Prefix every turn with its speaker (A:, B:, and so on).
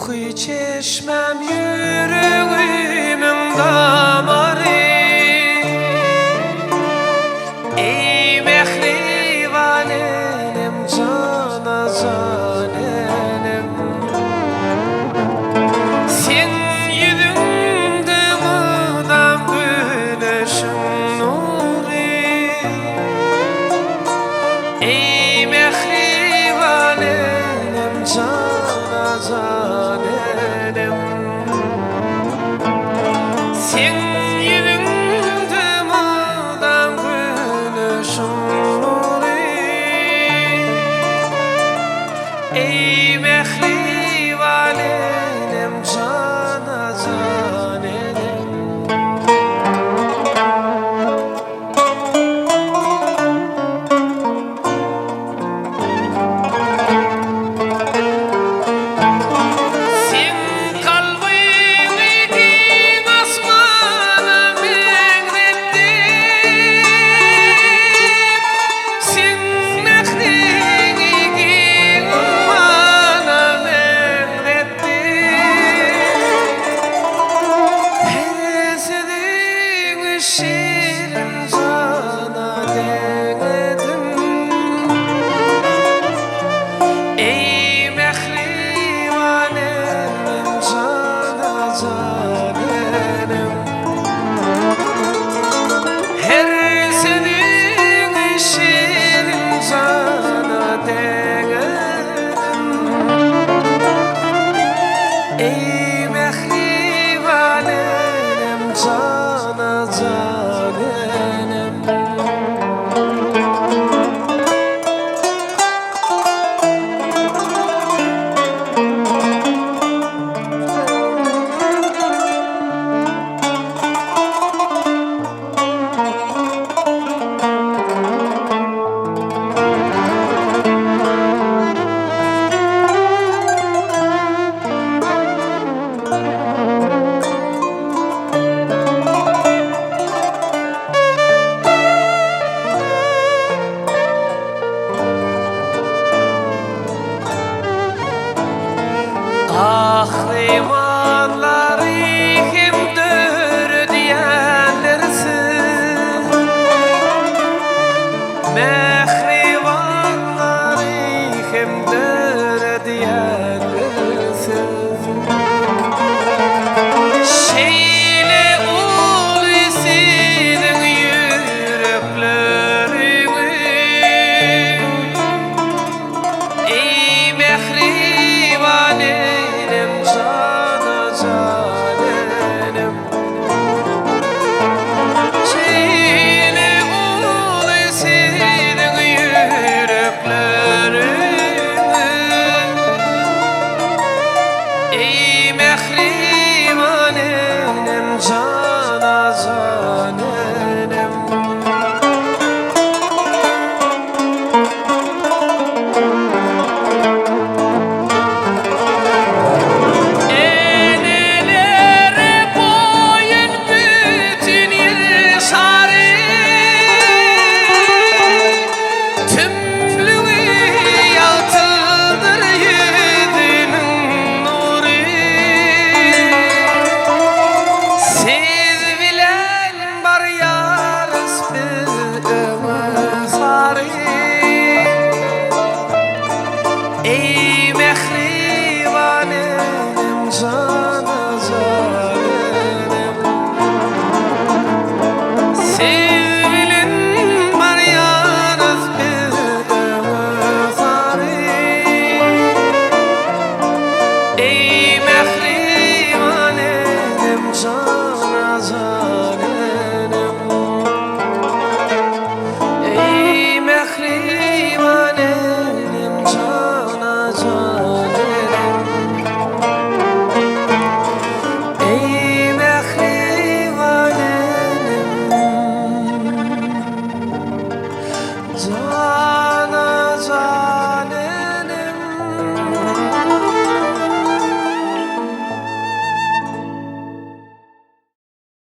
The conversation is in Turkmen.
A: Ruhy çeşmäm ýüregimiň damary. Eý mähriban enem jana jan enem. Seň ýüzüňde mydam güneşiň nury. Eý mähriban enem jana jan enem. Seň ýüzüňde mydam güneşiň nury. Eý mähriban enem jana jan enem. Seň kalbyňy giň asmana meňzetdim, Seň mähriňi giň ummana meňzetdim. Her sözüňi şirin jana deňedim. Eý mähriban enem jana jan enem. Her sözüňi şirin jana deňedim. Eý mähriban enem jana jan enem. Gahryman.